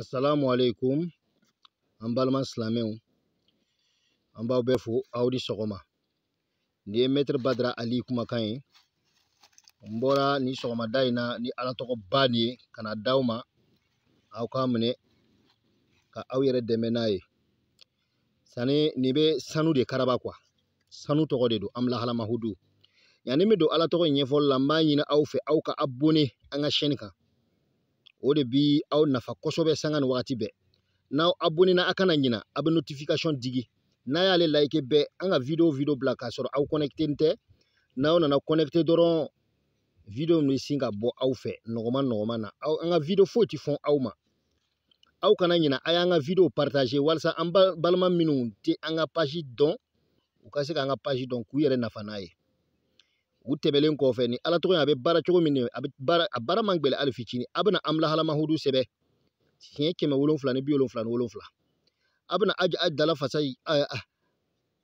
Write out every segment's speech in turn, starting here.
Assalamu alaikum. An balima silamɛw, an b'aw bɛɛ fo, aw ni sɔgɔma. Nin ye Maître Badara Ali kumakan ye. N bɔra nin sɔgɔmada in na ni Ala tɔgɔba nin ye ka na d'aw ma, aw k'a minɛ ka aw yɛrɛ dɛmɛ n'a ye. Sani nin bɛ sanu de karaba kuwa, sanu tɔgɔ de don, Amulahala Mahudu. Yanni n bɛ don Ala tɔgɔ in ɲɛfɔli la, n b'a ɲini aw fɛ aw ka abonné an ka chaîne kan. O de bi aw nafa kosɛbɛ sanga ni wagati bɛɛ. N'aw abonné na, a kana ɲina, a bɛ notification digi. N'a y'ale like bɛɛ, an ka vidéo bila k'a sɔrɔ aw connecté tɛ. N'aw nana connecté dɔrɔn, vidéo bɛ sin ka bɔ aw fɛ nɔgɔman nɔgɔman na. Aw, an ka vidéo foyi ti fɔn aw ma. Aw kana ɲina, a y'an ka vidéo partager walasa an balima minnu tɛ an ka page dɔn, u ka se k'an ka page dɔn k'u yɛrɛ nafa n'a ye. U tɛmɛlen kɔfɛ, ni Ala tɔgɔ in a bɛ baara cogo min, a bɛ baara, a baara man gɛlɛn hali fitinin. A bɛna Amulahala Mahudu sɛbɛn siɲɛ 777. A bɛna aji aji dala fasa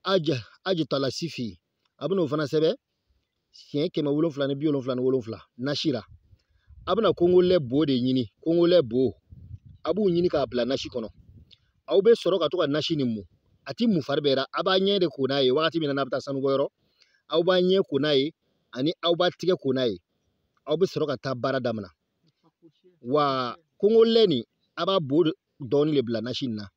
aji aji tala sifi, a bɛna o fana sɛbɛn siɲɛ 777 nasi la. A bɛna kongolɛ bo de ɲini, kongolɛ bo a b'u ɲini k'a bila nasi kɔnɔ. Aw bɛ sɔrɔ ka to ka nasi nin mu. A ti mu fari bɛɛ la, a b'a ɲɛ de ko n'a ye wagati min na n'a bɛ taa sanubɔyɔrɔ. Aw b'a ɲɛ ko n'a ye ani aw b'a tigɛ ko n'a ye. Aw bɛ sɔrɔ ka taa baara daminɛ. Wa kongolɛ nin, a b'a bo dɔɔnin de bila nasi nin na.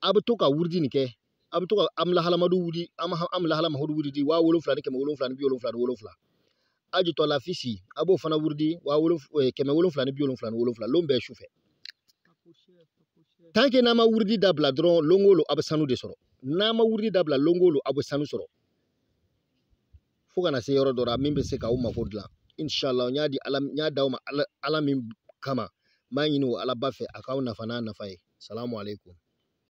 A bɛ to ka wurudi nin kɛ, a bɛ to ka Amulahalamadu wuli, Amulahala Mahudu wurudi 7777. Aji tɔ la fisi, a b'o fana wurudi 777 lon bɛɛ su fɛ. Tant que n'a ma wurudi dabila dɔrɔn, lon o lon a bɛ sanu de sɔrɔ. N'a ma wurudi dabila, lon o lon a bɛ sanu sɔrɔ. Fo kana se yɔrɔ dɔ la min bɛ se k'aw mako dilan. Inshallah, n y'a di Ala, n y'a d'aw ma Ala, Ala min kama, n b'a ɲini o Ala ba fɛ a k'aw nafa n'a nafa ye. Salamu alaikum.